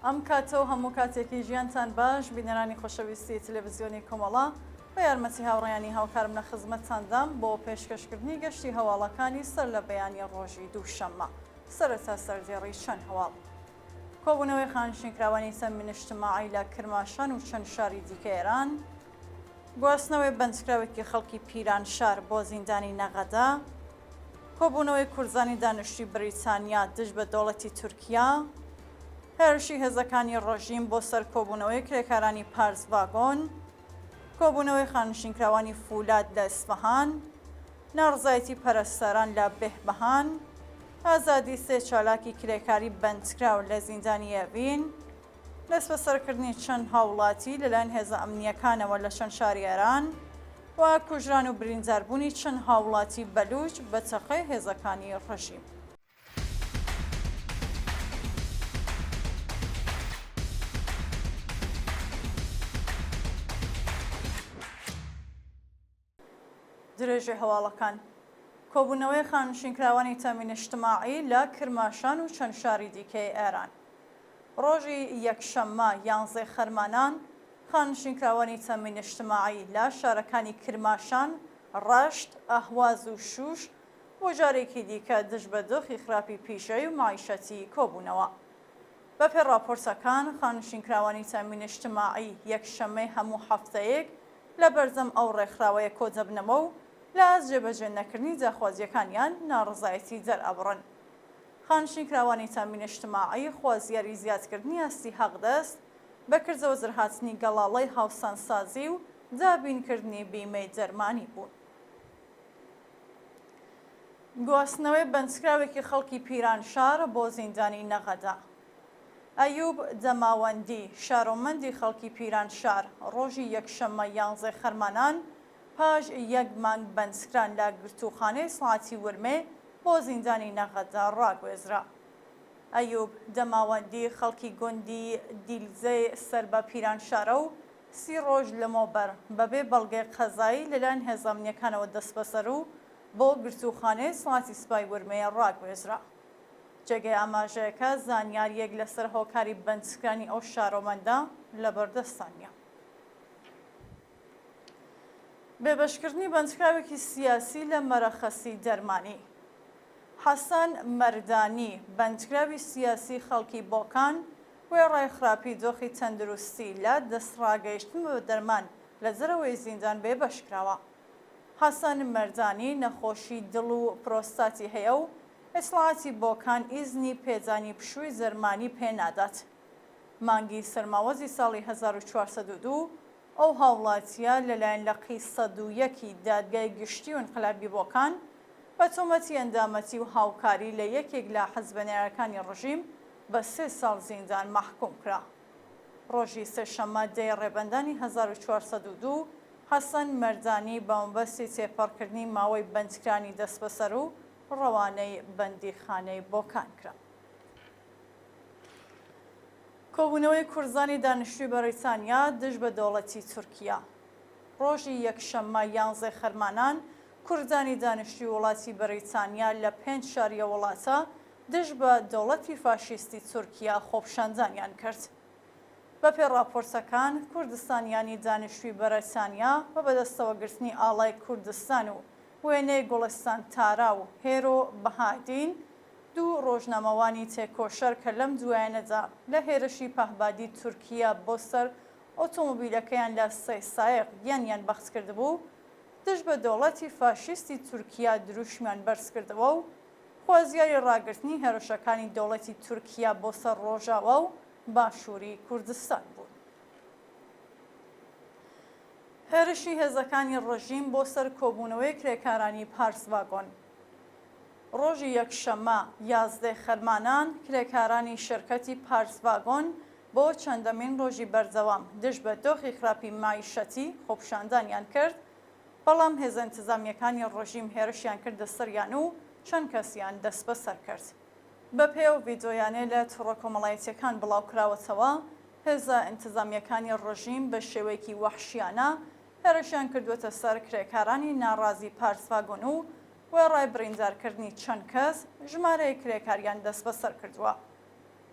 ئەم کاتە و هەموو کاتێکی ژیانتان باش بینەرانی خۆشەویستی تەلەڤزیۆنی کۆمەڵە بە یارمەتی هاوڕێیانی هاوکارم لە خزمەتتاندام بۆ پێشکەشکردنی گەشتی هەواڵەکانی سەر لە بەیانی ڕۆژی دووشەممە سەرەتا سەردێڕی چەند هەواڵ کۆبوونەوەی خانەنشینکراوانی تەمین ئیجتماعی لە کرماشان و چەند شاری دیکە ئێران، گواستنەوەی بەندکراوێکی خەڵکی پیرانشار بۆ زیندانی نەغەدە، کۆبوونەوەی کوردانی دانیشتووی بریتانیا دژ بە دەوڵەتی تورکیا، هێرشی هێزەکانی ڕژیم بۆ سەر کۆبوونەوەی کرێکارانی پارس ڤاگۆن، کۆبوونەوەی خانەنشینکراوانی فولاد لە ئیسفەهان، ناڕزایەتی پەرستاران لە بێهبەهان، ئازادی سێ چالاکی کرێکاری بەندکراو لە زیندانی ئێڤین، دەستبەسەرکردنی چەند هاوڵاتی لەلایەن هێزە ئەمنییەکانەوە لە چەند شاری ئێران و کوژران و برینداربوونی چەند هاوڵاتی بەلووچ بە تەقەی هێزەکانی ڕژیم. درێژەی هەواڵەکان. کۆبوونەوەی خانەنشینکراوانی تەئمین ئیجتماعی لە کرماشان و چەند شاری دیکەی ئێران. ڕۆژی یەکشەممە یانزەی خەرمانان، خانەنشینکراوانی تەئمین ئیجتماعی لە شارەکانی کرماشان، ڕەشت، ئەهواز و شوش بۆ جارێکی دیکە دژ بە دۆخی خراپی پیشەیی و مەعیشەتی کۆبوونەوە. بەپێی ڕاپۆرتەکان، خانەنشینکراوانی تەئمین ئیجتماعی یەکشەممەی هەموو هەفتەیەک لە بەردەم ئەو ڕێکخراوەیە کۆدەبنەوە و لە جێبەجێ نەکردنی داخوازییەکانیان ناڕەزایەتی دەرئەبڕن. خانەنشینکراوانی تەئمین ئیجتماعی خوازیاری زیادکردنی ئاستی حەقدەست، بە کردەوە دەرهاتنی گەڵاڵەی هاوسانسازی و دابینکردنی بیمەی دەرمانی بوون. گواستنەوەی بەندکراوێکی خەڵکی پیرانشار بۆ زیندانی نەغەدە. ئەیوب دەماوەندی، شارۆمەندی خەڵکی پیرانشار، ڕۆژی یەکشەممە یانزەی خەرمانان پاش یەک مانگ بەندکران لە گرتووخانەی سڵاتی ورمێ بۆ زیندانی نەغەدە ڕاگوێزرا. ئەیوب دەماوەندی خەڵکی گوندی دیلزەی سەر بە پیرانشارە و سی ڕۆژ لەمەوبەر بەبێ بەڵگەی قەزایی لەلایەن هێزە ئەمنییەکانەوە دەستبەسەر و بۆ گرتووخانەی سڵاتی سپای ورمێ ڕاگوێزرا. جێگەی ئاماژەیە کە زانیارییەک لەسەر هۆکاری بەندکرانی ئەو شارۆمەندە لەبەردەستدا نییە. بێبەشکردنی بەندکراوێکی سیاسی لە مەرەخەسی دەرمانی. حەسەن مەردانی، بەندکراوی سیاسی خەڵکی بۆکان، وێڕای خراپی دۆخی تەندروستی لە دەستڕاگەیشتن بە دەرمان لە دەرەوەی زیندان بێبەش کراوە. حەسەن مەردانی نەخۆشی دڵ و پرۆستاتی هەیە و ئیتڵاعاتی بۆکان ئیزنی پێدانی پشووی دەرمانی پێ نادات. مانگی سەرماوەزی ساڵی 1402 ئەو هاوڵاتییە لەلایەن لقی 101 ی دادگای گشتی و ئینقلابی بۆکان بە تۆمەتی ئەندامەتی و هاوکاری لە یەکێک لە حزبە نەیارەکانی ڕژیم بە سێ ساڵ زیندان مەحکووم کرا. ڕۆژی سێشەممە دەی ڕێبەندانی 1402 حەسەن مەردانی بە مەبەستی تێپەڕکردنی ماوەی بەندکرانی دەستبەسەر و ڕەوانەی بەندیخانەی بۆکان کرا. کۆبوونەوەی کوردانی دانیشتووی بەریتانیا دژ بە دەوڵەتی تورکیا. ڕۆژی یەکشەممە یانزەی خەرمانان، کوردانی دانیشتووی وڵاتی بەریتانیا لە پێنج شاری ئەو وڵاتە دژ بە دەوڵەتی فاشیستی تورکیا خۆپیشاندانیان کرد. بەپێی ڕاپۆرتەکان، کوردستانیانی دانیشتووی بەریتانیا بە بەدەستەوەگرتنی ئاڵای کوردستان و وێنەی گوڵستان تارا و هێرۆ بەهادین، دوو ڕۆژنامەوانی تێکۆشەر کە لەم دوایانەدا لە هێرشی پەهبادی تورکیا بۆ سەر ئۆتۆمۆبیلەکەیان لە سەیسایق گیانیان بەخت کردبوو، دژ بە دەوڵەتی فاشیستی تورکیا دروشمیان بەرزکردەوە و خوازیاری ڕاگرتنی هێرشەکانی دەوڵەتی تورکیا بۆ سەر ڕۆژاوا و باشووری کوردستان بوون. هێرشی هێزەکانی ڕژیم بۆ سەر کۆبوونەوەی کرێکارانی پارس ڤاگۆن. ڕۆژی یەکشەممە یازدەی خەرمانان، کرێکارانی شرکەتی پارس ڤاگۆن بۆ چەندەمین ڕۆژی بەردەوام دژ بە دۆخی خراپی مەعیشەتی خۆپیشاندانیان کرد، بەڵام هێزە ئینتزامییەکانی ڕژیم هێرشیان کردە سەریان و چەند کەسیان دەستبەسەر کرد. بەپێی ئەو ڤیدیۆیانەی لە تۆڕە کۆمەڵایەتییەکان بڵاوکراوەتەوە، هێزە ئینتزامییەکانی ڕژیم بە شێوەیەکی وەحشیانە هێرشیان کردووەتە سەر کرێکارانی ناڕازی پارس ڤاگۆن و وێڕای بریندارکردنی چەند کەس، ژمارەیەک کرێکاریان دەستبەسەر کردووە.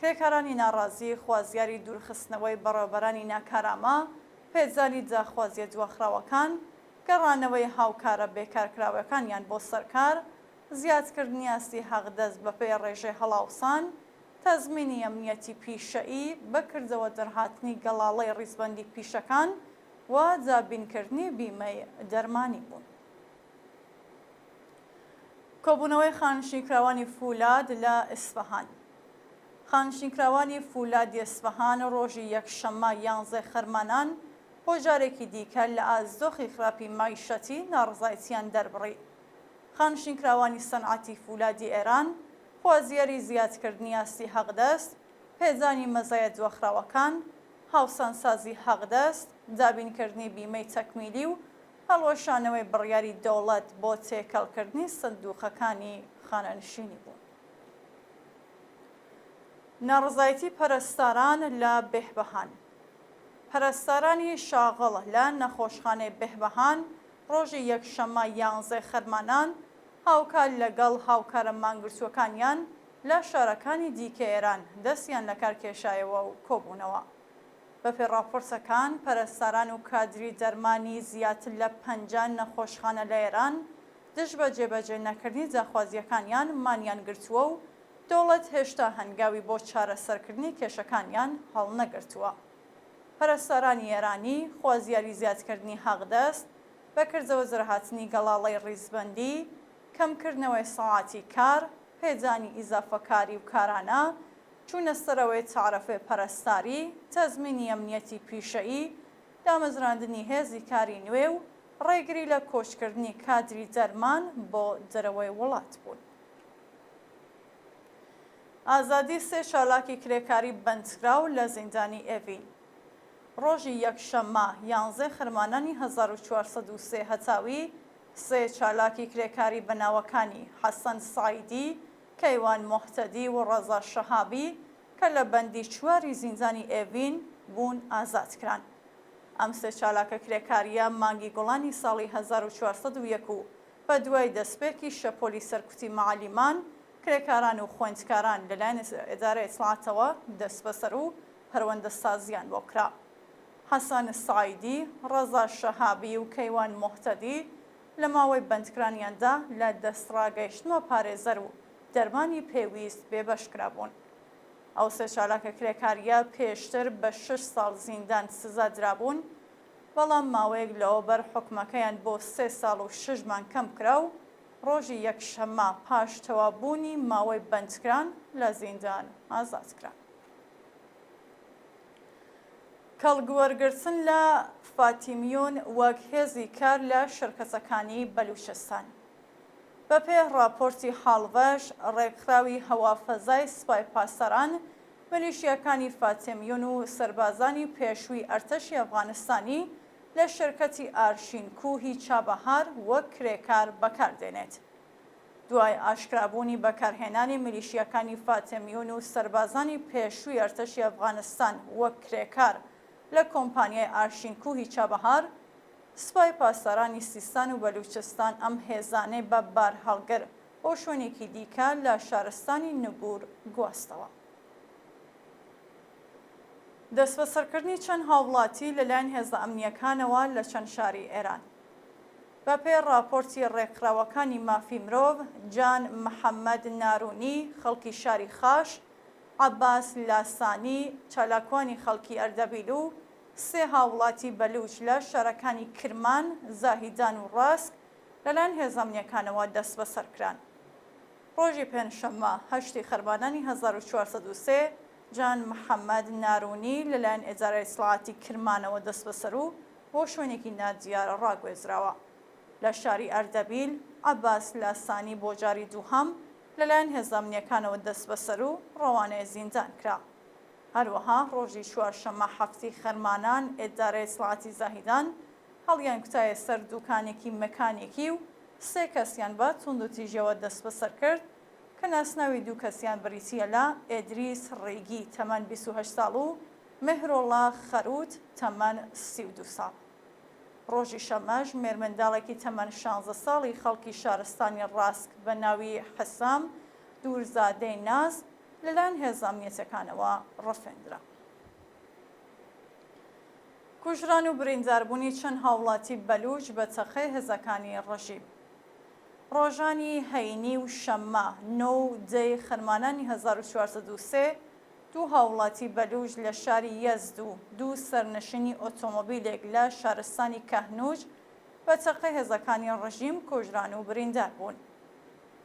کرێکارانی ناڕازی خوازیاری دوورخستنەوەی بەڕێوەبەرانی ناکارامە، پێدانی داخوازییە دواخراوەکان، گەڕانەوەی هاوکارە بێکارکراوەکانیان بۆ سەر کار، زیادکردنی ئاستی حەقدەست بەپێی ڕێژەی هەڵاوسان، تەزمینی ئەمنیەتی پیشەیی، بەکردەوە دەرهاتنی گەڵاڵەی ڕیزبەندی پیشەکان و دابینکردنی بیمەی دەرمانی بوون. کۆبوونەوەی خانشینکراوانی فولاد لە ئیسفەهان. خانشینکراوانی فولادی ئیسفەهان ڕۆژی یەکشەممە یانزەی خەرمانان بۆ جارێکی دیکە لە ئاست دۆخی خراپی مەعیشەتی ناڕەزایەتییان دەربڕی. خانشینکراوانی سەنعەتی فولادی ئێران خوازیاری زیادکردنی ئاستی حەقدەست، پێدانی مەزایە دواخراوەکان، هاوسانسازی حەقدەست، دابینکردنی بیمەی تەکمیلی و هەڵوەشانەوەی بڕیاری دەوڵەت بۆ تێکەڵکردنی سندووقەکانی خانەنشینی بوون. ناڕەزایەتی پەرستاران لە بێهبەهان پەرستارانی شاغڵ لە نەخۆشخانەی بێهبەهان ڕۆژی یەکشەممە یانزەی خەرمانان هاوکات لەگەڵ هاوکارە مانگرتووەکانیان لە شارەکانی دیکەی ئێران دەستیان لەکار کێشایەوە و کۆبوونەوە. بەپێی ڕاپۆرتەکان، پەرستاران و کادری دەرمانی زیاتر لە 50 نەخۆشخانە لە ئێران دژ بە جێبەجێ نەکردنی داخوازییەکانیان مانیان گرتووە و دەوڵەت هێشتا هەنگاوی بۆ چارەسەرکردنی کێشەکانیان هەڵنەگرتووە. پەرستارانی ئێرانی خوازیاری زیادکردنی حەقدەست، بەکردەوە زرهاتنی گەڵاڵەی ڕیزبەندی، کەمکردنەوەی سەعاتی کار، پێدانی ئیزافەکاری و کارانە، چوونە سەرەوەی تەعرەفەی پەرستاری، تەزمینی ئەمنیەتی پیشەیی، دامەزراندنی هێزی کاری نوێ و ڕێگری لە کۆچکردنی کادری دەرمان بۆ دەرەوەی وڵات بوون. ئازادی سێ چالاکی کرێکاری بەندکراو لە زیندانی ئێڤین. ڕۆژی یەکشەممە یانزەی خەرمانانی 1403 هەتاوی، سێ چالاکی کرێکاری بە ناوەکانی حەسەن سەعیدی، کەیوان موهتەدی و ڕەزا شەهابی کە لە بەندی چواری زیندانی ئێڤین بوون ئازاد کران. ئەم سێ چالاکە کرێکارییە مانگی گوڵانی ساڵی 1401 و بە دوای دەسپێکی شەپۆلی سەرکوتی مەعەلیمان، کرێکاران و خوێندکاران لەلایەن ئیدارەی ئیتڵاعاتەوە دەسبەسەر و پەروەندەسازییان بۆ کرا. حەسەن سەعیدی، ڕەزا شەهابی و کەیوان موهتەدی لە ماوەی بەندکرانیاندا لە دەستڕاگەیشتن بە پارێزەر و دەرمانی پێویست بێبەش کرابوون. ئەو سێ چالاکە کرێکارییە پێشتر بە شەش ساڵ زیندان سزا درابوون، بەڵام ماوەیەک لەوەبەر حوکمەکەیان بۆ سێ ساڵ و شەش مانگ کەم کرا و ڕۆژی یەکشەممە پاش تەواوبوونی ماوەی بەندکران لە زیندان ئازاد کران. کەڵکوەرگرتن لە فاتیمیون وەک هێزی کار لە شرکەتەکانی بەلوچستان. بەپێ ڕاپۆرتی حاڵڤەش، ڕێکخراوی هەوافەزای سپای پاسداران، میلیشیاکانی فاتێمیون و سەربازانی پێشووی ئەرتەشی ئەفغانستانی لە شرکەتی ئارشین کووهی چابەهار وەک کرێکار بەکار دێنێت. دوای ئاشکرابوونی بەکارهێنانی میلیشیاکانی فاتێمیون و سەربازانی پێشووی ئەرتەشی ئەفغانستان وەک کرێکار لە کۆمپانیای ئارشین کووهی چابەهار، سوپای پاسدارانی سیستان و بەلوچستان ئەم هێزانەی بە بارهەڵگر بۆ شوێنێکی دیکە لە شارستانی نگور گواستەوە. دەستبەسەرکردنی چەند هاوڵاتی لەلایەن هێزە ئەمنییەکانەوە لە چەند شاری ئێران. بەپێی ڕاپۆرتی ڕێکخراوەکانی مافی مرۆڤ، جان محەمەد نارونی خەڵکی شاری خاش، عەباس لاسانی چالاکوانی خەڵکی ئەردەبیل و سێ هاوڵاتی بەلوچ لە شارەکانی کرمان، زاهیدان و ڕاسک لەلایەن هێزە ئەمنییەکانەوە دەستبەسەر کران. ڕۆژی پێنجشەممە هەشتی خەرمانانی 1403 جان محەمەد نارونی لەلایەن ئیدارەی ئیتڵاعاتی کرمانەوە دەستبەسەر و بۆ شوێنێکی نادیار ڕاگوێزراوە. لە شاری ئەردەبیل، عەباس لاسانی بۆ جاری دووهەم لەلایەن هێزە ئەمنییەکانەوە دەستبەسەر و ڕەوانەی زیندان کرا. هەروەها ڕۆژی چوارشەممە حەفتی خەرمانان ئیدارەی ئیتڵاعاتی زاهیدان هەڵیانکوتایە سەر دوکانێکی مەکانیکی و سێ کەسیان بە توندوتیژیەوە دەستبەسەر کرد کە ناسناوی دوو کەسیان بریتییە لە ئێدریس ڕیگی تەمەن 28 ساڵ و مێهرۆڵا خەروت تەمەن 32 ساڵ. ڕۆژی شەممەش مێرمنداڵێکی تەمەن 16 ساڵی خەڵکی شارستانی ڕاسک بە ناوی حسام دوورزادەی ناز. لەلایەن هێزە ئەمنیەتیەکانەوە ڕفێندرا. کوژران و برینداربوونی چەند هاوڵاتی بەلووچ بە تەقەی هێزەکانی ڕژیم. ڕۆژانی هەینی و شەممە نۆ و دە ی خەرمانانی 1403 دوو هاوڵاتی بەلووچ لە شاری یەزد و دوو سەرنشینی ئۆتۆمۆبیلێک لە شارستانی کەهنوج بە تەقەی هێزەکانی ڕژیم کوژران و بریندار بوون.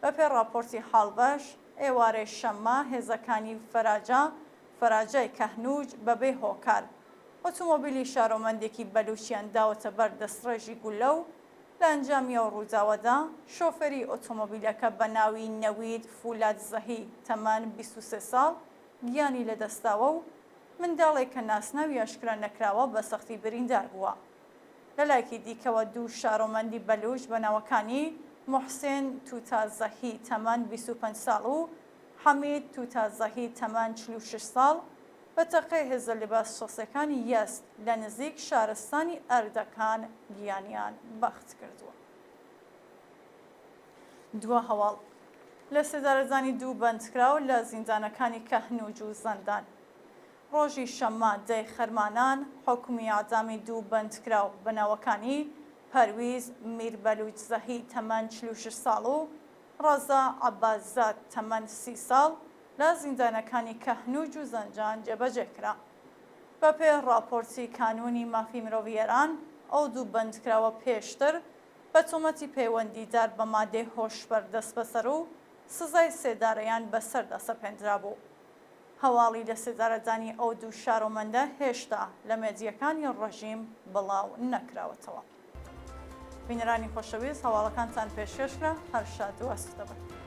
بەپێی ڕاپۆرتی حاڵبەش، ئێوارەی شەممە هێزەکانی فەراجا فەراجای کەهنوج بەبێ هۆکار ئۆتۆمۆبیلی شارۆمەندێکی بەلوچیان داوەتە بەر دەستڕێژی گوللە و لە ئەنجامی ئەو ڕووداوەدا شۆفێری ئۆتۆمۆبیلەکە بە ناوی نەوید فولادزەهی تەمەن 23 ساڵ گیانی لەدەستداوە و منداڵێک کە ناسناوی ئاشکرا نەکراوە بە سەختی بریندار بووە. لەلایەکی دیکەوە دوو شارۆمەندی بەلوچ بە ناوەکانی موحسێن توتازەهی تەمەن 25 ساڵ و حەمید توتازەهی تەمەن 46 ساڵ بە تەقەی هێزە لباس شەسەکانی یەزد لە نزیک شارستانی ئەردەکان گیانیان بەخت کردووە. دوا هەواڵ، لە سێدارەدانی دوو بەندکراو لە زیندانەکانی کەهنوج و زەندان. ڕۆژی شەممە دە ی خەرمانان حوکمی ئیعدامی دوو بەندکراو بە ناوەکانی پەرویز میربەلوچزەهی تەمەن 46 ساڵ و ڕەزا عەباسزاد تەمەن 30 ساڵ لە زیندانەکانی کەهنوج و زەنجان جێبەجێ کرا. بەپێی ڕاپۆرتی کانوونی مافی مرۆڤی ئێران، ئەو دوو بەندکراوە پێشتر بە تۆمەتی پەیوەندیدار بە مادەی هۆشبەر دەستبەسەر و سزای سێدارەیان بەسەردا سەپێندرابوو. هەواڵی لەسێدارەدانی ئەو دوو شارۆمەندە هێشتا لە مێدییەکانی ڕژیم بڵاو نەکراوەتەوە. بینەرانی خۆشەویست هەواڵەکانتان پێشکەش کرا، هەر شاد و ئاسوودە بن.